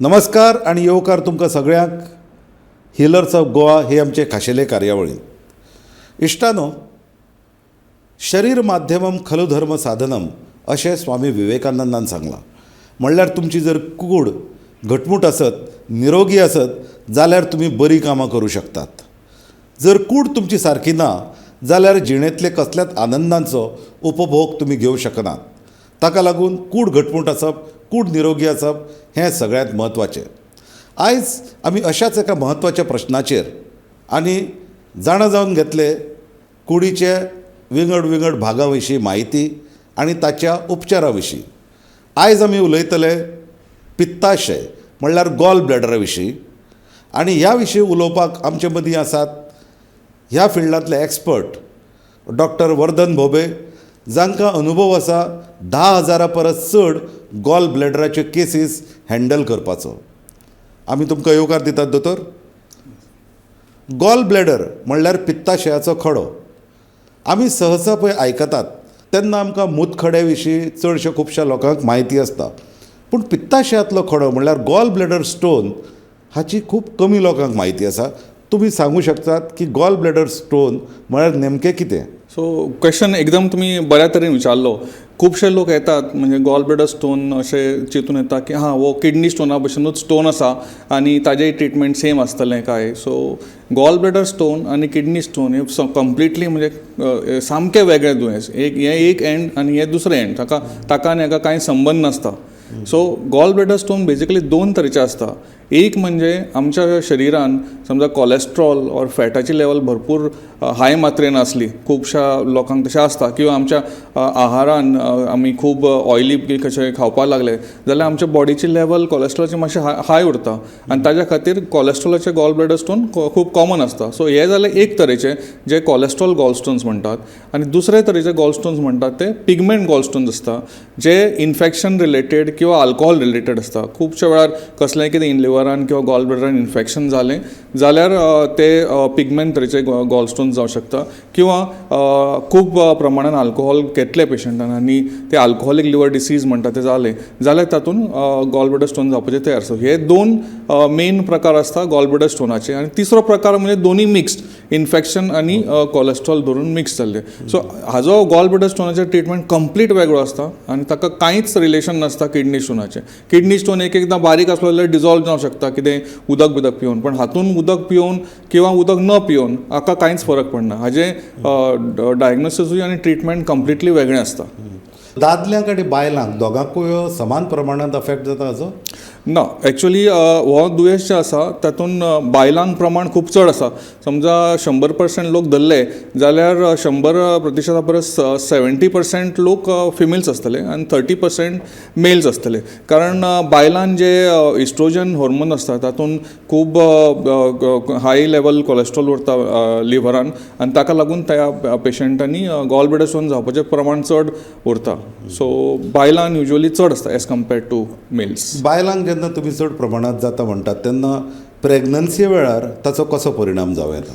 नमस्कार आनी येवकार तुमकां सगळ्यांक हिलर्स ऑफ गोवा हे आमचे खाशेले कार्यावळींत. इश्टानो, शरीर माध्यमम खलु धर्म साधनम अशें स्वामी विवेकानंदान सांगलां. म्हणल्यार तुमची जर कूड घटमूट आसत, निरोगी आसत जाल्यार तुमी बरीं कामां करूंक शकतात. जर कूड तुमची सारकी ना जाल्यार जिणेंतले कसल्याच आनंदाचो उपभोग तुमी घेवंक शकनात. ताका लागून कूड घटमूट आसप, कूड निरोगी आसप हें सगळ्यांत म्हत्वाचें. आयज आमी अशाच एका म्हत्वाच्या प्रश्नाचेर आनी जाणा जावन घेतले कुडीचे विंगड विंगड भागां विशीं म्हायती आनी ताच्या उपचारा विशीं. आयज आमी उलयतले पित्ताशय म्हणल्यार गॉल ब्लॅडरा विशीं आनी ह्या विशीं उलोवपाक आमचे मदीं आसात ह्या फिल्डांतले एक्सपर्ट डॉक्टर वर्धन भोबे, जांकां अनुभव आसा 10,000 परस चड गॉल ब्लॅडराच्यो केसीस हँडल करपाचो. आमी तुमकां येवकार दितात दोतोर. गॉल ब्लॅडर म्हणल्यार पित्ताशयाचो खडो आमी सहसा पळय आयकतात तेन्ना आमकां मुतखड्या विशीं चडशे खुबश्या लोकांक म्हायती आसता, पूण पित्ताशयांतलो खडो म्हणल्यार गॉल ब्लॅडर स्टोन हाची खूब कमी लोकांक म्हायती आसा. तुमी सांगू शकतात की गॉल ब्लॅडर स्टोन म्हळ्यार नेमकें कितें? सो क्वेश्चन एकदम तुमी बऱ्या तरेन विचारलो. खुबशे लोक येतात म्हणजे गॉल ब्लॅडर स्टोन अशें चिंतून येता की हां, हो किडनी स्टोना भशेनूच स्टोन आसा आनी ताजेय ट्रिटमेंट सेम आसतलें काय. सो गॉल ब्लॅडर स्टोन आनी किडनी स्टोन हे कंप्लिटली म्हणजे सामकें वेगळें दुयेंस. एक हें एक एंड आनी हें दुसरें एंड, ताका ताका आनी हाका कांय संबंद नासता. So gall bladder stone basically दोन तरेचे आसता. एक म्हणजे आमच्या शरिरान समजा कॉलेस्ट्रॉल ऑर फॅटाची लेवल भरपूर हाय मात्रेन आसली, खुबश्या लोकांक तशें आसता, किंवा आमच्या आहारान आमी खूब ऑयली बी कशें खावपाक लागले जाल्यार आमच्या बॉडीची लेवल कॉलेस्ट्रॉलाची मातशी हाय उरता आनी ताज्या खातीर कॉलेस्ट्रॉलाचे गॉल ब्लॅडर स्टोन खूब कॉमन आसता. सो हे जाले एक तरेचे जे कॉलेस्ट्रॉल गॉल स्टोन्स म्हणटात, आनी दुसरे तरेचे गॉल स्टोन्स म्हणटात ते पिगमेंट गॉल स्टोन्स आसता, जे इन्फेक्शन रिलेटेड किंवा अल्कोहोल रिलेटेड आसता. खुबश्या वेळार कसलेंय कितें लिवरान किंवा गॉल ब्लॅडरान इन्फेक्शन जालें जाल्यार ते पिगमेंट तरेचे गॉल स्टोन्स जावं शकता, किंवा खूब प्रमाणान अल्कोहोल घेतले पेशंटान आनी ते अल्कोहोलीक लिवर डिसीज म्हणटा ते जालें जाल्यार तातूंत गॉल ब्लॅडर स्टोन जावपाचे तयार. सो हे दोन मेन प्रकार आसता गॉल ब्लॅडर स्टोनाचे. आनी तिसरो प्रकार म्हणजे दोनूय मिक्स्ड, इन्फेक्शन आनी कॉलेस्ट्रॉल धरून मिक्स जाल्ले. सो हाजो गॉल ब्लॅडर स्टोनाचे ट्रिटमेंट कंप्लीट वेगळो आसता आनी ताका कांयच रिलेशन नासता किडनी स्टोनाचें. किडनी स्टोन एक एकदां बारीक आसलो जाल्यार डिजॉल्व जावंक शकता कितें उदक बिदक पिवन, पण हातून उदक पिवन किंवा उदक न पिवन हाका कांयच फरक पडना. हाजें डायग्नोसिसूय आनी ट्रिटमेंट कंप्लिटली वेगळें आसता. दादल्यांक आनी बायलांक दोगांकूय समान प्रमाणांत अफेक्ट जाता हाचो? ना, एक्चुली हो दुयेंस जें आसा तातूंत बायलांक प्रमाण खूब चड आसा. समजा 100% लोक धरले जाल्यार 100 प्रतिशता परस 70% लोक फिमेल्स आसतले आनी 30% मेल्स आसतले, कारण बायलांक जे इस्ट्रोजन हॉर्मोन आसता तातूंत खूब हाय लेवल कॉलेस्ट्रॉल उरता लिवरान आनी ताका लागून त्या पेशंटांनी गॉल ब्लॅडर स्टोन जावपाचें प्रमाण चड उरता. सो बायलांक युजली चड आसता एज कम्पेर्ड टू मेल्स. बायलांक जेन्ना तुमी चड प्रमाणांत जाता म्हणटात तेन्ना प्रेग्नन्सी वेळार ताचो कसो परिणाम जावं येता?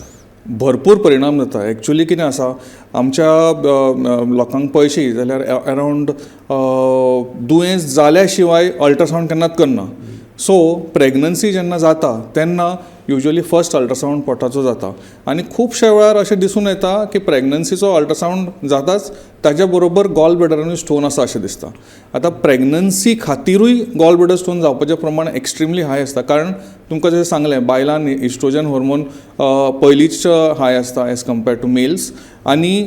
भरपूर परिणाम जाता. एक्चुली कितें आसा, आमच्या लोकांक पळयशी जाल्यार अरावंड दुयेंस जाल्या शिवाय अल्ट्रासावंड केन्नाच करना. सो प्रेग्नन्सी जेन्ना जाता तेन्ना युजली फर्स्ट अल्ट्रासावंड पोटाचो जाता आनी खुबश्या वेळार अशें दिसून येता की प्रेग्नन्सीचो अल्ट्रासावंड जाताच ताज्या बरोबर गॉल ब्लॅडरानूय स्टोन आसा अशें दिसता. आतां प्रेग्नन्सी खातिरूय गॉल ब्लॅडर स्टोन जावपाचें प्रमाण एक्स्ट्रिमली हाय आसता, कारण तुमकां जशें सांगलें, बायलांक इस्ट्रोजन हॉर्मोन पयलींच हाय आसता एज कम्पेर्ड टू मेल्स आनी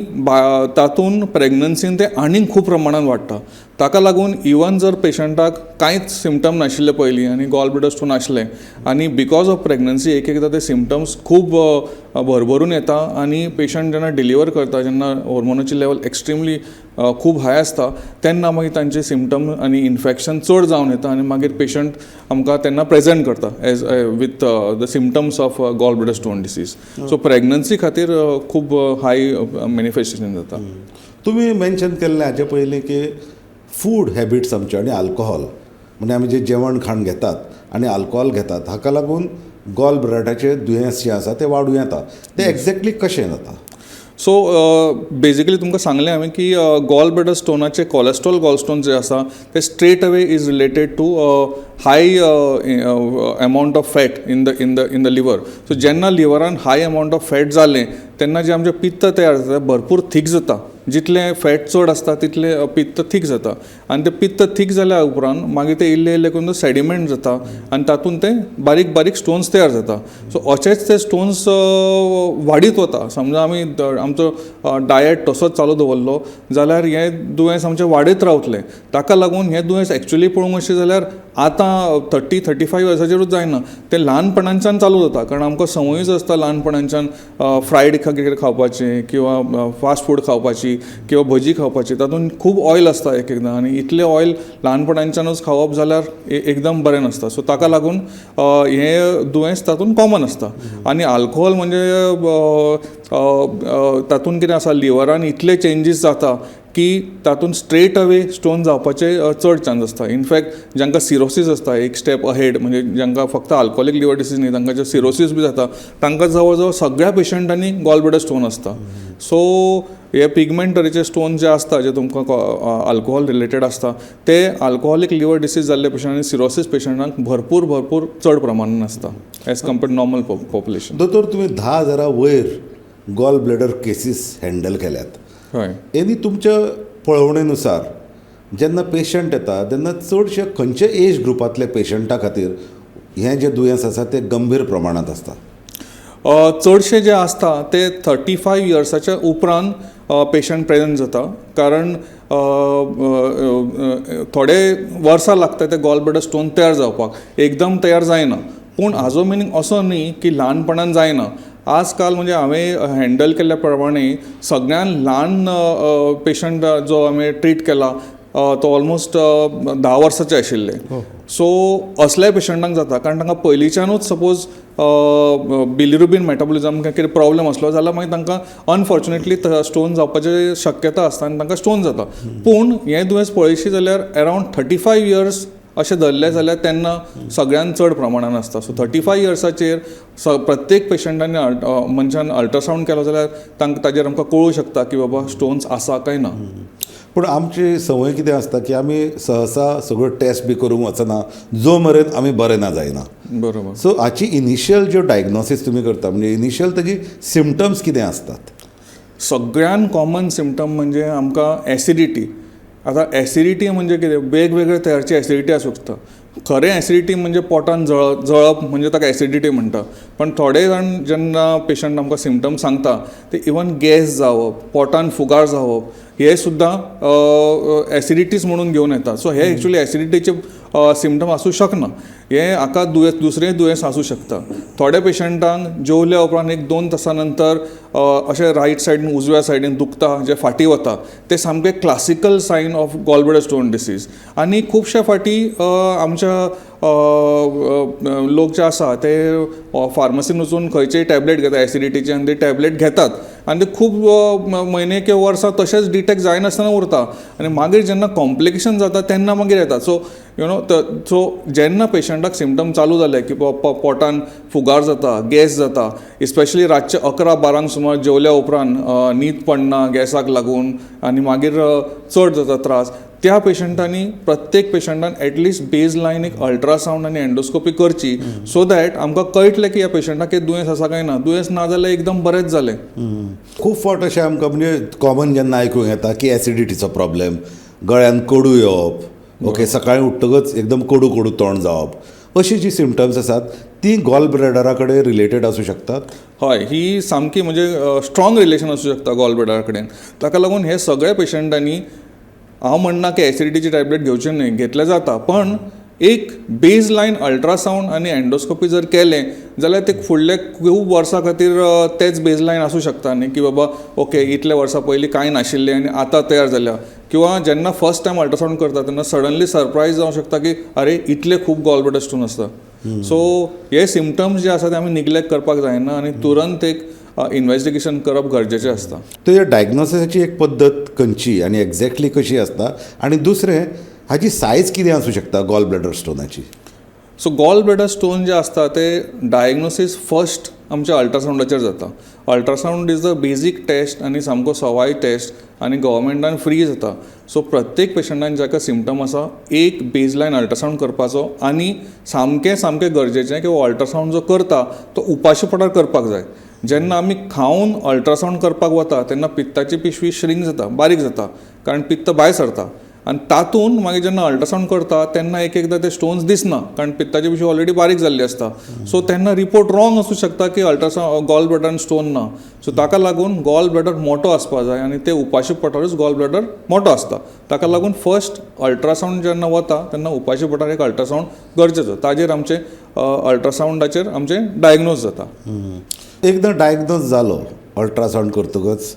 तातूंत प्रेग्नन्सीन तें आनीक खूब प्रमाणान वाडटा. ताका लागून इवन जर पेशंटाक कांयच सिमटम नाशिल्ले पयलीं आनी गॉल ब्लॅडर स्टोन आसलें आनी because of pregnancy एक एकदां ते सिमटम्स खूब भरभरून येता आनी पेशंट जेन्ना डिलिवर करता, जेन्ना हॉर्मोनाची लेवल एक्स्ट्रिमली खूब हाय आसता, तेन्ना मागीर तांचे सिमटम आनी इन्फेक्शन चड जावन येता आनी मागीर पेशंट आमकां तेन्ना प्रेजेंट करता as with the symptoms of gall bladder stone disease. So pregnancy खातीर खूब हाय मॅनिफेस्टेशन जाता. तुमी मेन्शन केल्लें हाचे पयलीं की फूड हॅबिट्स आमच्यो आनी अल्कोहोल, म्हणजे आमी जें जेवण खाण घेतात आनी अल्कोहोल घेतात, हाका लागून गॉल ब्लॅडराचें दुयेंस जें आसा तें वाडूं येता. तें एक्झॅक्टली कशें जाता? सो बेजिकली तुमकां सांगलें हांवें की गॉल ब्लॅडर स्टोनाचे कॉलेस्ट्रॉल गॉल स्टोन जे आसा ते straight away is related to high amount of fat in the liver. So जेन्ना लिवरान हाय अमावंट ऑफ फॅट जालें तेन्ना जें आमचें पित्त तयार जाता तें भरपूर थीक जाता. जितलें फॅट चड आसता तितलें पित्त थीक जाता आनी तें पित्त थीक जाल्या उपरांत मागीर तें इल्लें इल्लें करून सेडिमेंट जाता आनी तातूंत ते बारीक बारीक स्टोन्स तयार जाता. सो अशेच ते स्टोन्स वाडीत वता. समजा आमी आमचो डायट तसोच चालू दवरलो जाल्यार हें दुयेंस आमचें वाडयत रावतलें. ताका लागून हें दुयेंस एक्चुली पळोवंक वचशी जाल्यार आतां 30-35 वर्सांचेरूच जायना, तें ल्हानपणांच्यान चालू जाता. कारण आमकां संवयूच आसता ल्हानपणांच्यान फ्रायड कितें खावपाचें किंवा फास्ट फूड खावपाची किंवा भजी खावपाची. तातूंत खूब ऑयल आसता एक एकदां आनी इतलें ऑयल ल्हानपणांच्यानूच खावप जाल्यार एकदम बरें नासता. सो ताका लागून हें दुयेंस तातूंत कॉमन आसता. आनी आल्कोहोल म्हणजे तातूंत कितें आसा, लिवरान इतले चेंजीस जाता की तातूंत स्ट्रेट अवे स्टोन जावपाचे चड चान्स आसता. इनफॅक्ट जांकां सिरोसीस आसता, एक स्टेप अहेड, म्हणजे जांकां फक्त आल्कोहोलीक लिवर डिसीज न्ही, तांकां जे सिरोसीस बी जाता, तांकां जवळ जवळ सगळ्या पेशंटांनी गॉल ब्लॅडर स्टोन आसता. सो हे पिगमेंटरीचे स्टोन जे आसता, जे तुमकां आल्कोहोल रिलेटेड आसता, ते आल्कोहोलीक लिवर डिसीज जाल्ले पेशंट आनी सिरोसीस पेशंटांक भरपूर भरपूर चड प्रमाणान आसता एज कंपेर्ड नॉर्मल पॉप्युलेशन. दोतोर, तुमी 10,000 वयर गॉल ब्लॅडर केसीस हँडल केल्यात. हय. एनी तुमच्या पळोवणे नुसार जेन्ना पेशंट येता तेन्ना चडशे खंयचे एज ग्रुपांतले पेशंटा खातीर हें जें दुयेंस आसा तें गंभीर प्रमाणांत आसता? चडशे जे आसता ते 35 इयर्साच्या उपरांत पेशंट प्रेजेंट जाता, कारण थोडे वर्सां लागता ते गॉल ब्लॅडर स्टोन तयार जावपाक, एकदम तयार जायना. पूण हाजो मिनींग असो न्ही की ल्हानपणान जायना. आजकाल म्हणजे हांवें हँडल केल्ल्या प्रमाणे सगळ्यान ल्हान पेशंट जो हांवें ट्रीट केला तो ऑलमोस्ट 10 वर्साचे आशिल्ले. सो असल्या पेशंटांक जाता, कारण तांकां पयलींच्यानूच सपोज बिलिरुबीन मेटाबॉलिजम कितें प्रॉब्लम आसलो जाल्यार मागीर तांकां अनफॉर्चुनेटली स्टोन जावपाची शक्यता आसता आनी तांकां स्टोन जाता. पूण हें दुयेंस पळयशी जाल्यार अरावंड 35 इयर्स अशें धरलें जाल्यार तेन्ना सगळ्यान चड प्रमाणान आसता. सो 35 इयर्साचेर प्रत्येक पेशंटांनी मनशान अल्ट्रासावंड केलो जाल्यार तांकां ताजेर आमकां कळूं शकता की बाबा स्टोन्स आसा काय ना. पूण आमची संवय कितें आसता की आमी सहसा सगळ्यो टेस्ट बी करूंक वचना जो मेरेन आमी बरें ना जायना. सो हाची इनिशियल ज्यो डायग्नोसीस तुमी करता, म्हणजे इनिशियल ताजी सिमटम्स कितें आसतात? सगळ्यान कॉमन सिमटम म्हणजे आमकां एसिडिटी. आतां एसिडिटी म्हणजे कितें, वेगवेगळे तरांची एसिडिटी आसूंक शकता. खरें एसिडिटी म्हणजे पोटान जळप म्हणजे ताका एसिडिटी म्हणटा, पण थोडे जाण जेन्ना पेशंट आमकां सिमटम सांगता ते इवन गॅस जावप, पोटान फुगार जावप, हे सुद्दां एसिडिटीज म्हणून घेवन येता. सो हे एक्चुली एसिडिटीचे सिमटम आसूं शकना, हे हाका दुयेंस दुसरें दुयेंस आसूं शकता. थोड्या पेशंटांक जेवल्या उपरांत एक 2 तासां नंतर अशें रायट सायडीन, उजव्या सायडीन दुखता, जे फाटीं वता, ते सामकें classical sign of gallbladder stone disease. आनी खुबशे फावटी आमच्या लोक जे आसा ते फार्मासीन वचून खंयचेय टॅबलेट घेता एसिडिटीचे आनी ते टॅबलेट घेतात आनी ते खूब म्हयने किंवा वर्सां तशेंच डिटेक्ट जायनासतना उरता आनी मागीर जेन्ना कॉम्प्लिकेशन जाता तेन्ना मागीर येता. सो you know so जेन्ना पेशंटाक सिमटम चालू जाले की पोटान फुगार जाता, गॅस जाता, स्पेशली रातचे 11-12 सुमार जेवल्या उपरांत न्हीद पडना गॅसाक लागून आनी मागीर चड जाता त्रास, त्या पेशंटांनी, प्रत्येक पेशंटान एटलिस्ट बेज लायन एक अल्ट्रासावंड आनी एंडोस्कोपी करची, सो that आमकां कळटलें की ह्या पेशंटाक कितें दुयेंस आसा काय ना. दुयेंस ना जाल्यार एकदम बरेंच जालें. खूब फावट अशें आमकां म्हणजे कॉमन जेन्ना आयकूंक येता की एसिडिटीचो प्रॉब्लेम, गळ्यान कडू येवप, ओके, सकाळी उठ्ठकच एकदम कडू कडू तोंड जावप, अशी जी सिमटम्स आसात ती गॉल ब्लॅडरा कडेन रिलेटेड आसूं शकतात? हय, ही सामकी म्हणजे स्ट्रॉंग रिलेशन आसूं शकता गॉल ब्लॅडरा कडेन. ताका लागून हे सगळे पेशंटांनी, हांव म्हणना की एसिडिटीची टॅबलेट घेवची न्हय, घेतल्यार जाता, पण एक बेज लायन अल्ट्रासावंड आनी एंडोस्कोपी जर केलें जाल्यार ते फुडले खूब वर्सां खातीर तेच बेज लायन आसूं शकता न्ही, की बाबा ओके, इतले वर्सां पयलीं कांय नाशिल्लें आनी आतां तयार जाल्या. किंवा जेन्ना फर्स्ट टायम अल्ट्रासावंड करता तेन्ना सडनली सरप्रायज जावंक शकता की अरे, इतले खूब गॉल ब्लॅडर स्टोन आसता. सो हे सिमटम्स जे आसा ते आमी निग्लेक्ट करपाक जायना आनी तुरंत एक इन्वेस्टिगेशन करप गरजेचें आसता. तर डायग्नोसिसाची एक पद्दत खंयची आनी एक्झॅक्टली कशी आसता, आनी दुसरें हाजी सायज कितें आसूं शकता गॉल ब्लॅडर स्टोनाची? सो गॉल ब्लॅडर स्टोन जे आसता ते डायग्नोसीस फर्स्ट आमच्या अल्ट्रासावंडाचेर जाता. Ultrasound is the basic test आनी सामको सवाय टेस्ट आनी गव्हर्मेंटान फ्री जाता. सो प्रत्येक पेशंटान जाका सिमटम आसा एक बेजलायन अल्ट्रासावंड करपाचो आनी सामकें सामकें गरजेचें की हो अल्ट्रासावंड जो करता तो उपाशी पोटार करपाक जाय. जेन्ना आमी खावन अल्ट्रासावंड करपाक वता तेन्ना पित्ताची पिशवी श्रिंक जाता, बारीक जाता, कारण पित्त भायर सरता आनी तातूंत मागीर जेन्ना अल्ट्रासावंड करता तेन्ना एक एकदां ते स्टोन्स दिसना कारण पित्ताची पिशवी ऑलरेडी बारीक जाल्ली आसता. सो तेन्ना रिपोर्ट रॉंग आसूं शकता की अल्ट्रासावंड गॉल ब्लॅडरान स्टोन ना. सो ताका लागून गॉल ब्लॅडर मोटो आसपा जाय आनी ते उपाशी पोटारूच गॉल ब्लॅडर मोटो आसता. ताका लागून फर्स्ट अल्ट्रासावंड जेन्ना वता तेन्ना उपाशी पोटार एक अल्ट्रासावंड गरजेचो. ताजेर आमचें अल्ट्रासावंडाचेर आमचें डायग्नोज जाता. एकदां डायग्नोज जालो अल्ट्रासावंड करतकच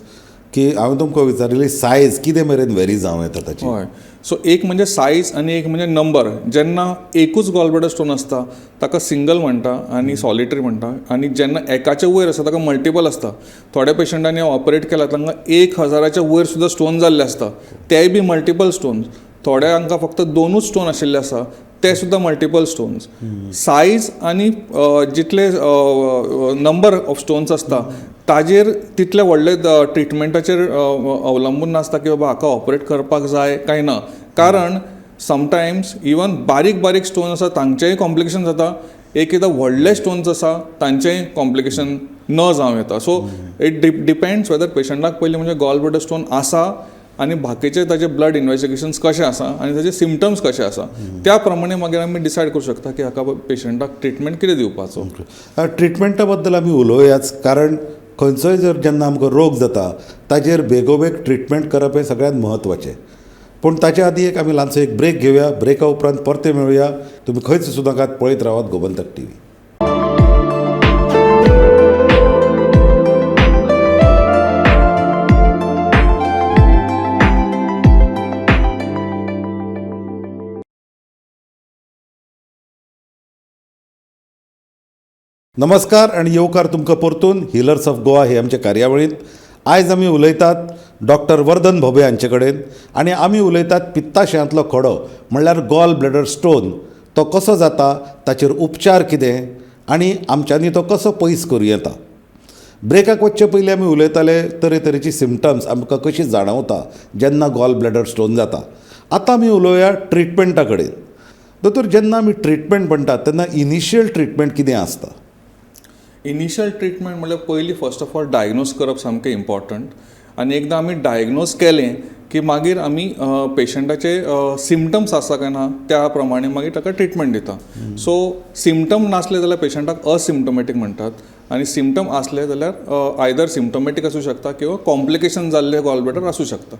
की हांवें तुमकां विचारिल्ली सायज कितें मेरेन वेरी जावं येता ताची? हय, सो एक म्हणजे सायज आनी एक म्हणजे नंबर. जेन्ना एकूच गॉलब्लॅडर स्टोन आसता ताका सिंगल म्हणटा आनी सॉलिटरी म्हणटा, आनी जेन्ना एकाच्या वयर आसता ताका मल्टिपल आसता. थोड्या पेशंटांनी ऑपरेट केला तांकां 1000च्या वयर सुद्दां स्टोन जाल्ले आसता, तेय बी मल्टिपल स्टोन्स. थोड्यांका फक्त 2 स्टोन आशिल्ले आसा ते सुद्दां मल्टिपल स्टोन्स. सायज आनी जितले नंबर ऑफ स्टोन्स आसता ताजेर तितले व्हडले ट्रिटमेंटाचेर अवलंबून नासता की बाबा हाका ऑपरेट करपाक जाय काय ना, कारण समटायम्स इवन बारीक बारीक स्टोन आसा तांचेय कॉम्प्लिकेशन जाता, एक एकदां व्हडले स्टोन्स आसा तांचेय कॉम्प्लिकेशन न जावं येता. सो it depends whether पेशंटाक पयलीं म्हणजे गॉल ब्लॅडर स्टोन आसा आनी बाकीचे ताजे ब्लड इन्वेस्टिगेशन्स कशें आसा आनी ताजे सिमटम्स कशे आसा त्या प्रमाणे मागीर आमी डिसायड करूं शकता की हाका पेशंटाक ट्रिटमेंट कितें दिवपाचो. ट्रिटमेंटा बद्दल आमी उलोवयाच, कारण खंयचोय जर जेन्ना आमकां रोग जाता ताजेर बेगोबेग ट्रिटमेंट करप हें सगळ्यांत म्हत्वाचें. पूण ताच्या आदी एक आमी ल्हानसो एक ब्रेक घेवया. ब्रेका उपरांत परते मेळुया. तुमी खंयच सुद्दां पळयत रावात गोमंतक टीव्ही. नमस्कार आनी येवकार तुमकां परतून हिलर्स ऑफ गोवा हे आमच्या कार्यावळींत. आयज आमी उलयतात डॉक्टर वर्धन भोबे हांचे कडेन आनी आमी उलयतात पित्ताशयांतलो खडो म्हणल्यार गॉल ब्लॅडर स्टोन, तो कसो जाता, ताचेर उपचार कितें आनी आमच्यांनी तो कसो पयस करूं येता. ब्रेकाक वचचे पयलीं आमी उलयताले तरेतरेची सिमटम्स आमकां कशी जाणवता जेन्ना गॉल ब्लॅडर स्टोन जाता. आतां आमी उलोवया ट्रिटमेंटा कडेन. दोतोर, जेन्ना आमी ट्रिटमेंट म्हणटात तेन्ना इनिशियल ट्रिटमेंट कितें आसता? इनिशियल ट्रिटमेंट म्हणल्यार पयलीं फर्स्ट ऑफ ऑल डायग्नोज करप सामकें इम्पॉर्टंट, आनी एकदां आमी डायग्नोज केलें की मागीर आमी पेशंटाचे सिमटम्स आसा काय ना त्या प्रमाणे मागीर ताका ट्रिटमेंट दिता. सो सिमटम नासले जाल्यार पेशंटाक असिमटोमॅटीक म्हणटात, आनी सिमटम आसले जाल्यार आयदर सिमटोमॅटीक आसूं शकता किंवा कॉम्प्लिकेशन जाल्ले गॉल ब्लॅडर आसूं शकता.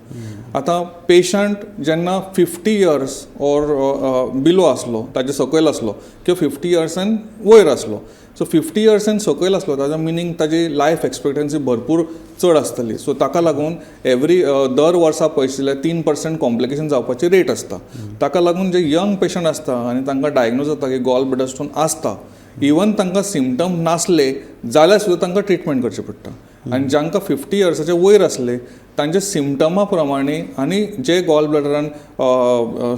आतां पेशंट जेन्ना 50 इयर्स ऑर बिलो आसलो, ताजे सकयल आसलो किंवा 50 इयर्सान वयर आसलो, सो 50 इयर्सान सकयल आसलो ताजो मिनींग ताजी लायफ एक्सपेक्टन्सी भरपूर चड आसतली. सो ताका लागून एवरी दर वर्सा पयशे जाल्यार 3% कॉम्प्लिकेशन जावपाची रेट आसता. ताका लागून जे यंग पेशंट आसता आनी तांकां डायग्नोज जाता की गॉल ब्लॅडर स्टोन आसता, इवन तांकां सिमटम नासले जाल्यार सुद्दां तांकां ट्रिटमेंट करची पडटा. आनी जांकां 50 इयर्साचे वयर आसले तांच्या सिमटमा प्रमाणे आनी जे गॉल ब्लॅडरान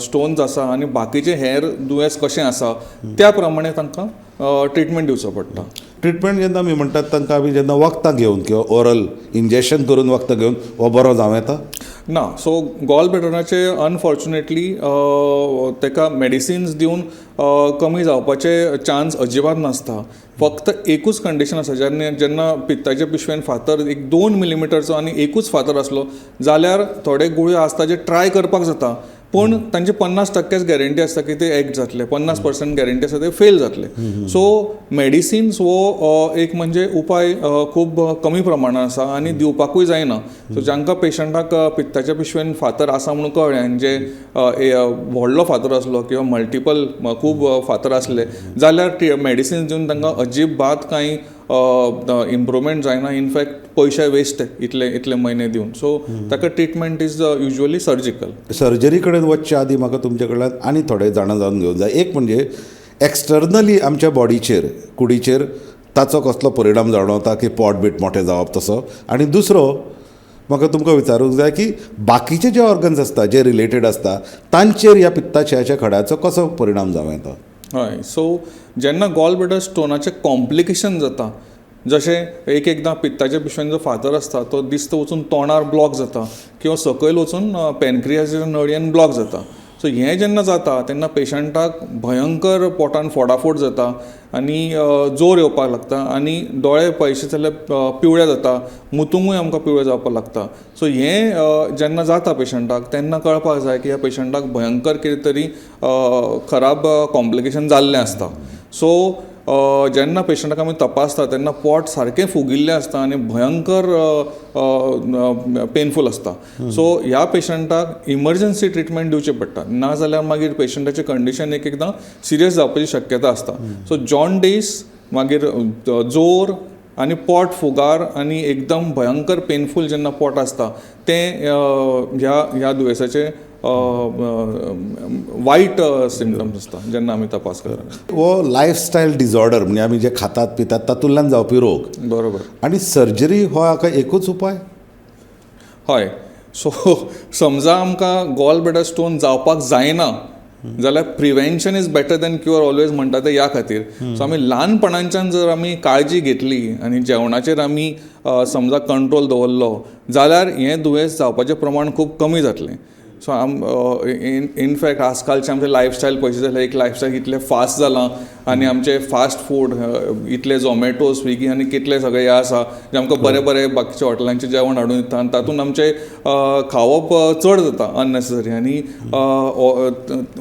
स्टोन्स आसा आनी बाकीचे हेर दुयेंस कशें आसा त्या प्रमाणे तांकां ट्रिटमेंट दिवचो पडटा. ट्रिटमेंट जेन्ना आमी म्हणटात तांकां आमी जेन्ना वखदां घेवन किंवा ओरल इंजेक्शन करून वखदां घेवन हो बरो जावं येता ना. सो गॉल ब्लॅडराचे अनफॉर्च्युनेटली ताका मेडिसिन्स दिवन कमी जावपाचे चान्स अजिबात नासता. फक्त एकूच कंडिशन आसा, जेन्ना जेन्ना पित्ताच्या पिशवेन फातर एक 2 मिलीमिटरचो आनी एकूच फातर आसलो जाल्यार थोडे गुळयो आसता जे ट्राय करपाक जाता, पूण तांची 50% गॅरंटी आसता की ते एक्ट जातले, 50% गॅरंटी आसता ते फेल जातले. सो मेडिसिन्स हो एक म्हणजे उपाय खूब कमी प्रमाणान आसा आनी दिवपाकूय जायना. सो जांकां पेशंटाक पित्ताच्या पिशवेन फातर आसा म्हणून कळ्ळें आनी जे व्हडलो फातर आसलो किंवा मल्टिपल खूब फातर आसले जाल्यार मेडिसिन्स दिवन तांकां अजिबात कांय इम्प्रूवमेंट जायना, इनफॅक्ट पयशे वेस्ट इतले इतले म्हयने दिवन. सो ताका treatment is usually surgical. Surgery कडेन वचचे आदी म्हाका तुमचे कडल्यान आनी थोडे जाणा जावन घेवंक जाय. एक म्हणजे एक्सटर्नली आमच्या बॉडीचेर कुडीचेर ताचो कसलो परिणाम जाणवता की पोट बीट मोठें जावप तसो, आनी दुसरो म्हाका तुमकां विचारूंक जाय की बाकीचे जे ऑर्गन्स आसता जे रिलेटेड आसता तांचेर ह्या पित्ताशयाच्या खड्याचो कसो परिणाम जावं येता? हय, सो जेन्ना गॉल ब्लॅडर स्टोनाचें कॉम्प्लिकेशन जाता, जशें एक एकदां पित्ताच्या पिशवेन जो फातर आसता तो दिस्त वचून तोंडार ब्लॉक जाता किंवा सकयल वचून पॅनक्रियाच्या नळयेन ब्लॉक जाता. सो हें जेन्ना जाता तेन्ना पेशंटाक भयंकर पोटान फोडाफोड जाता आनी जोर येवपाक लागता आनी दोळे पळयशे जाल्यार पिवळे जाता, मुतुंकूय आमकां पिवळे जावपाक लागता. सो हें जेन्ना जाता पेशंटाक तेन्ना कळपाक जाय की ह्या पेशंटाक भयंकर कितें तरी खराब कॉम्प्लिकेशन जाल्लें आसता. सो जेन्ना पेशंटाक आमी तपासता तेन्ना पोट सारकें फुगिल्लें आसता आनी भयंकर पेनफूल आसता. सो ह्या पेशंटाक इमर्जन्सी ट्रिटमेंट दिवची पडटा, ना जाल्यार मागीर पेशंटाची कंडिशन एक एकदां सिरियस जावपाची शक्यता आसता. सो जॉन्डीस, मागीर जोर आनी पोट फुगार आनी एकदम भयंकर पेनफूल जेन्ना पोट आसता तें ह्या ह्या दुयेंसाचें वायट सिमटम्स आसता जेन्ना आमी तपास करता. हो लायफस्टायल डिसऑर्डर म्हणजे आमी जे खातात पितात तातूंतल्यान जावपी रोग. बरोबर. आनी सर्जरी हो हाका एकूच उपाय? हय, सो समजा आमकां गॉल ब्लॅडर स्टोन जावपाक जायना जाल्यार prevention is better than cure always म्हणटा ते ह्या खातीर. सो आमी ल्हानपणांच्यान जर आमी काळजी घेतली आनी जेवणाचेर आमी समजा कंट्रोल दवरलो जाल्यार हें दुयेंस जावपाचें प्रमाण खूब कमी जातलें. सो इनफॅक्ट आजकालचें आमचें लायफस्टायल पळयशें जाल्यार एक लायफस्टायल इतलें फास्ट जालां आनी आमचें फास्ट फूड इतलें झोमॅटो, स्विगी आनी कितले सगळे हें आसा जे आमकां बरें बरें बाकीच्या हॉटेलांचें जेवण हाडून दिता आनी तातूंत आमचें खावप चड जाता अननेसेसरी आनी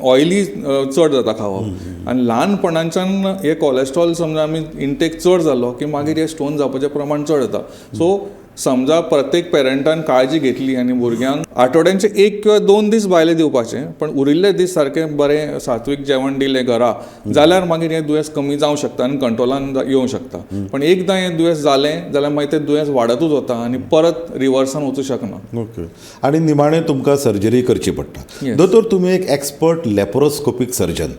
ऑयली चड जाता खावप. आनी ल्हानपणाच्यान हे कॉलेस्ट्रॉल समजा आमी इनटेक चड जालो की मागीर हे स्टोन जावपाचें प्रमाण चड जाता. सो समजा प्रत्येक पेरंटान काळजी घेतली आनी भुरग्यांक आठवड्यांचे 1 किंवा 2 दीस भायले दिवपाचे, पण उरिल्ले दीस सारकें बरें सात्वीक जेवण दिलें घरा जाल्यार मागीर हें दुयेंस कमी जावंक शकता आनी कंट्रोलान येवंक शकता. पण एकदां हें दुयेंस जालें जाल्यार मागीर तें दुयेंस वाडतूच वता आनी परत रिवर्सान वचूं शकना. ओके, आनी निमाणें तुमकां सर्जरी करची पडटा. दोतोर, तुमी एक एक्सपर्ट लॅप्रोस्कोपीक सर्जन,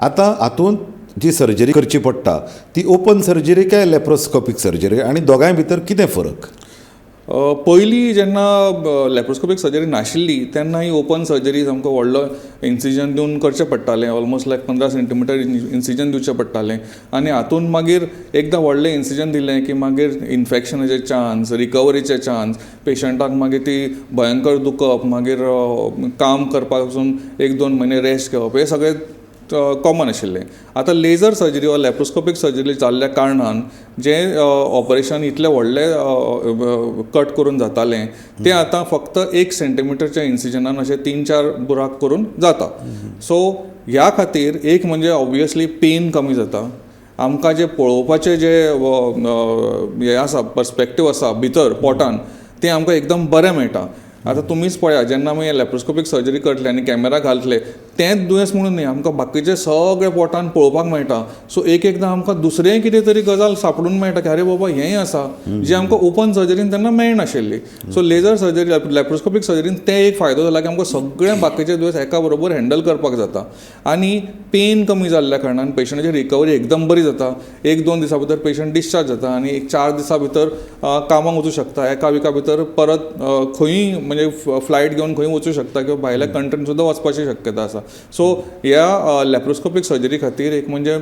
आतां हातूंत जी सर्जरी करची पडटा ती ओपन सर्जरी काय लॅप्रोस्कोपीक सर्जरी आनी दोगांय भितर कितें फरक? पयलीं जेन्ना लॅप्रोस्कोपीक सर्जरी नाशिल्ली तेन्ना ही ओपन सर्जरी सामको व्हडलो इन्सिजन दिवन करचें पडटालें, ऑलमोस्ट लायक 15 सेंटीमिटर इन्सिजन दिवचें पडटालें आनी हातूंत मागीर एकदां व्हडलें इन्सिजन दिलें की मागीर इन्फेक्शनाचे चान्स, रिकवरीचे चान्स, पेशंटाक मागीर ती भयंकर दुखप, मागीर काम करपाक वचून 1-2 म्हयने रेस्ट घेवप, हें सगळें कॉमन आशिल्लें. आतां लेजर सर्जरी वा लॅप्रोस्कोपीक सर्जरी जाल्ल्या कारणान जें ऑपरेशन इतलें व्हडलें कट करून जातालें तें आतां फक्त 1 सेंटीमिटरच्या इन्सिजनान अशें 3-4 बुराक करून जाता. सो ह्या खातीर एक म्हणजे ऑब्वियसली पेन कमी जाता, आमकां जें पळोवपाचें जें हें आसा पर्सपेक्टीव आसा भितर पोटान तें आमकां एकदम बरें मेळटा. आतां तुमीच पळया जेन्ना आमी लॅप्रोस्कोपीक सर्जरी करतले आनी कॅमेरा घालतले तेंच दुयेंस म्हणून न्ही, आमकां बाकीचें सगळें पोटान पळोवपाक मेळटा. सो एक एकदां आमकां दुसरेंय कितें तरी गजाल सांपडून मेळटा की अरे बाबा हेंय आसा जें आमकां ओपन सर्जरीन तेन्ना मेळनाशिल्ली. सो लेजर सर्जरी लॅप्रोस्कोपीक सर्जरीन तें एक फायदो जाला की आमकां सगळें बाकीचें दुयेंस एका बरोबर हँडल करपाक जाता आनी पेन कमी जाल्ल्या कारणान पेशंटाची रिकवरी एकदम बरी जाता. 1-2 दिसां भितर पेशंट डिस्चार्ज जाता आनी 1-4 दिसां भितर कामाक वचूं शकता, एका विका भितर परत खंयूय म्हणजे फ्लायट घेवन खंय वचूं शकता किंवा भायल्या कंट्रीन सुद्दां वचपाची शक्यता आसा. सो ह्या लॅप्रोस्कोपीक सर्जरी खातीर एक म्हणजे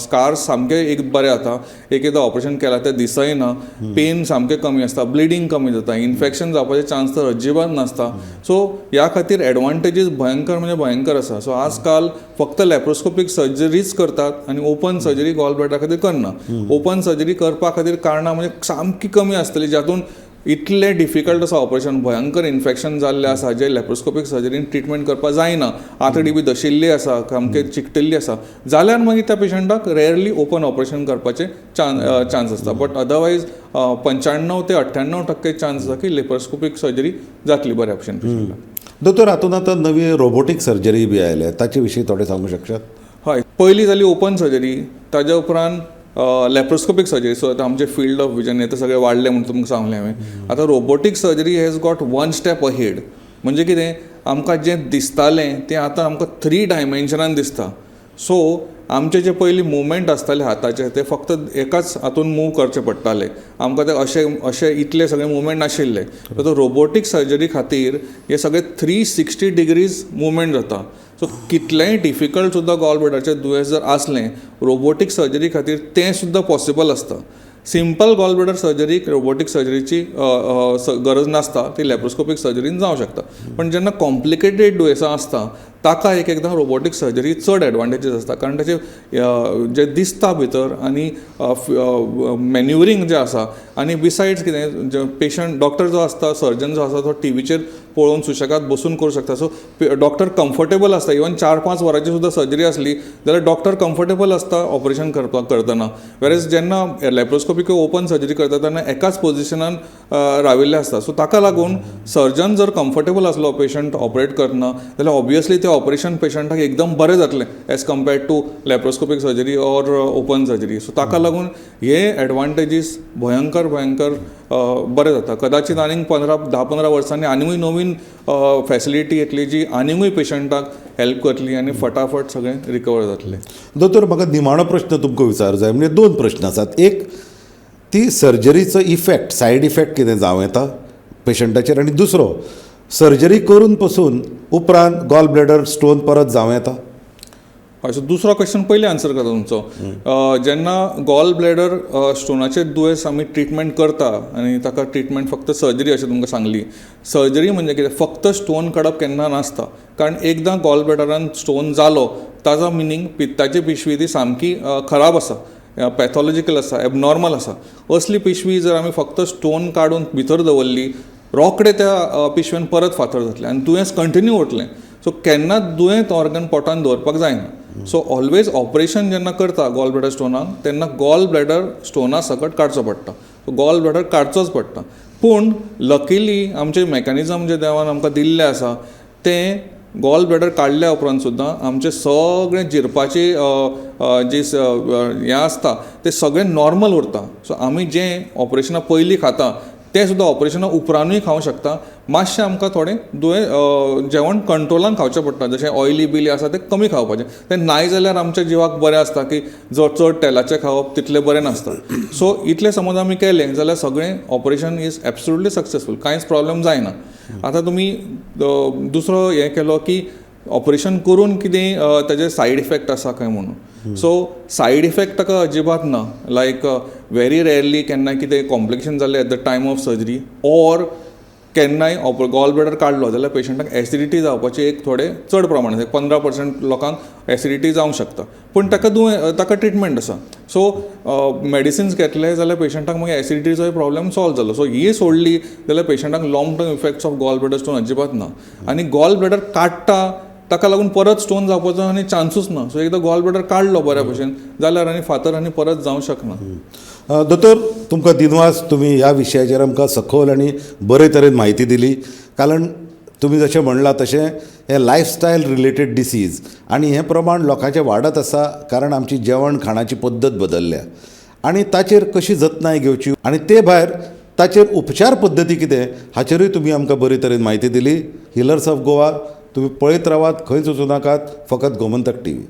स्कार्स सामके एक बरें जाता, एक एकदां ऑपरेशन केलां तें दिसय ना, पेन सामकें कमी आसता, ब्लिडींग कमी जाता, इन्फेक्शन जावपाचे चान्स तर अजिबात नासता. सो ह्या खातीर एडवांटेजीस भयंकर म्हणजे भयंकर आसा. सो आजकाल फक्त लॅप्रोस्कोपीक सर्जरीच करतात आनी ओपन सर्जरी गॉल ब्लॅडरा खातीर करना. ओपन सर्जरी करपा खातीर कारणां म्हणजे सामकी कमी आसतली, जातून इतलें डिफिकल्ट आसा ऑपरेशन, भयंकर इन्फेक्शन जाल्लें आसा जें लॅप्रोस्कोपीक सर्जरीन ट्रिटमेंट करपाक जायना, आतडी बी दशिल्ली आसा, सामकें चिकटिल्ली आसा, जाल्यार मागीर त्या पेशंटाक रेरली ओपन ऑपरेशन करपाचें चान्स आसता. बट अदरवायज 95 ते 98% चान्स आसा की लॅप्रोस्कोपीक सर्जरी जातली बऱ्या भशेन पेशंटाक. दोतोर, हातूंत आतां नवी रोबोटीक सर्जरी बी आयल्या, ताचे विशीं थोडें सांगूंक शकशात? हय, पयलीं जाली ओपन सर्जरी, ताज्या उपरांत लॅप्रोस्कोपीक सर्जरी. सो आतां आमचें फिल्ड ऑफ विजन हें तर सगळें वाडलें म्हूण तुमकां सांगलें हांवें. आतां robotic surgery has got 1 step ahead, म्हणजे कितें आमकां जें दिसतालें तें आतां आमकां 3 डायमेन्शनान दिसता. सो आमचे जे पयलीं मुवमेंट आसताले हाताचे ते फक्त एकाच हातून मूव करचे पडटाले, आमकां ते अशे अशे इतले सगळे मुवमेंट नाशिल्ले. आतां रोबोटीक सर्जरी खातीर हे सगळे 360 डिग्रीज मुवमेंट जाता. सो कितलेंय डिफिकल्ट सुद्दां गॉल ब्लॅडरचें दुयेंस जर आसलें, रोबोटीक सर्जरी खातीर तें सुद्दां पॉसिबल आसता. सिंपल गॉल ब्लॅडर सर्जरीक रोबोटीक सर्जरीची गरज नासता, ती लॅप्रोस्कोपीक सर्जरीन जावंक शकता. पण जेन्ना कॉम्प्लिकेटेड दुयेंसां आसता ताका एक एकदां रोबोटीक सर्जरी चड एडवांटेजीस आसता, कारण ताचे जे दिसता भितर आनी मॅन्युवरींग जें आसा आनी बिसायड्स कितें पेशंट डॉक्टर जो आसता, सर्जन जो आसता तो टिवीचेर पळोवन सुशेगाद बसून करूं शकता. सो डॉक्टर कम्फर्टेबल आसता. इवन 4-5 वरांची सुद्दां सर्जरी आसली जाल्यार डॉक्टर कम्फर्टेबल आसता ऑपरेशन करपाक करतना. वेरएज जेन्ना लॅप्रोस्कोपी किंवा ओपन सर्जरी करता तेन्ना एकाच पोजिशनान राविल्ले आसता. सो ताका लागून सर्जन जर कम्फर्टेबल आसलो पेशंट ऑपरेट करतना जाल्यार ऑब्वियसली तें ऑपरेशन पेशंटाक एकदम बरें जातलें as compared to laparoscopic surgery or open surgery. So ताका लागून हे एडवांटेजीस भयंकर भयंकर बरें जाता. कदाचित आनीक 10-15 वर्सांनी आनीकूय नवीन फॅसिलिटी येतली जी आनीकूय पेशंटाक हेल्प करतली आनी फटाफट सगळें रिकवर जातलें. दोतोर, म्हाका निमाणो प्रश्न तुमकां विचारूंक जाय, म्हणजे दोन प्रश्न आसात. एक, ती सर्जरीचो इफेक्ट, सायड इफेक्ट कितें जावं येता पेशंटाचेर, आनी दुसरो, सर्जरी करून पसून उपरांत गॉल ब्लॅडर स्टोन परत जावं येता? हय, सो दुसरो क्वेश्चन पयलीं आन्सर करता तुमचो. जेन्ना गॉल ब्लॅडर स्टोनाचेर दुयेंस आमी ट्रिटमेंट करता आनी ताका ट्रिटमेंट फक्त सर्जरी अशें तुमकां सांगली. सर्जरी म्हणजे कितें, फक्त स्टोन काडप केन्ना नासता, कारण एकदां गॉल ब्लॅडरान स्टोन जालो ताजो मिनींग पित्ताची पिशवी ती सामकी खराब आसा, पॅथॉलॉजिकल आसा, एबनॉर्मल आसा. असली पिशवी जर आमी फक्त स्टोन काडून भितर दवरली, रोखडे त्या पिशवेन परत फातर जातले आनी दुयेंस कंटिन्यू उरतलें. सो केन्नाच दुयेंत ऑर्गन पोटान दवरपाक जायना. सो ऑलवेज ऑपरेशन जेन्ना करता गॉल ब्लॅडर स्टोनाक तेन्ना गॉल ब्लॅडर स्टोना सकट काडचो पडटा. सो गॉल ब्लॅडर काडचोच पडटा. पूण लकीली आमचे मॅकॅनिजम जे देवान आमकां दिल्लें आसा तें गॉल ब्लॅडर काडल्या उपरांत सुद्दां आमचें सगळें जिरपाची जी हें आसता तें सगळें नॉर्मल उरता. सो आमी जें ऑपरेशना पयलीं खाता तें सुद्दां ऑपरेशना उपरांतूय खावंक शकता. मातशें आमकां थोडें दुयें जेवण कंट्रोलान खावचें पडटा, जशें ऑयली बिली आसा तें कमी खावपाचें, तें नाय जाल्यार आमच्या जिवाक बरें आसता की जो चड तेलाचें खावप तितलें बरें नासता. सो इतलें समज आमी केलें जाल्यार सगळें ऑपरेशन is absolutely successful, कांयच प्रॉब्लम जायना. आतां तुमी दुसरो हें केलो की ऑपरेशन करून कितें ताजे सायड इफेक्ट आसा काय म्हणून. सो सायड इफेक्ट ताका अजिबात ना, लायक व्हेरी रेयरली केन्ना कितें कॉम्प्लिकेशन जालें at the time of surgery or केन्नाय गॉल ब्लॅडर काडलो जाल्यार पेशंटाक एसिडिटी जावपाची एक थोडे चड प्रमाण आसा, 15% लोकांक एसिडिटी जावंक शकता, पूण ताका ताका ट्रिटमेंट आसा. सो मेडिसिन्स घेतले जाल्यार पेशंटाक मागीर एसिडिटीचोय प्रॉब्लम सॉल्व जालो. सो ही सोडली जाल्यार पेशंटाक long term effects of gall bladder stone अजिबात ना. आनी गॉल ब्लॅडर काडटा ताका लागून परत स्टोन जावपाचो आनी चान्सूच ना. सो एकदां गॉल ब्लॅडर काडलो बऱ्या भशेन जाल्यार आनी फातर आनी परत जावंक शकना. दोतोर, तुमकां दिनवास, तुमी ह्या विशयाचेर आमकां सखोल आनी बरे तरेन म्हायती दिली. कारण तुमी जशें म्हणलां तशें हें लायफस्टायल रिलेटेड डिसीज आनी हें प्रमाण लोकांचें वाडत आसा, कारण आमची जेवण खाणाची पद्दत बदल्ल्या आनी ताचेर कशी जतनाय घेवची आनी ते भायर ताचेर उपचार पद्दती कितें हाचेरूय तुमी आमकां बरे तरेन म्हायती दिली. हिलर्स ऑफ गोवा तुमी पळयत रावात, खंयच वचूं नाकात, फकत गोमंतक टीव्ही.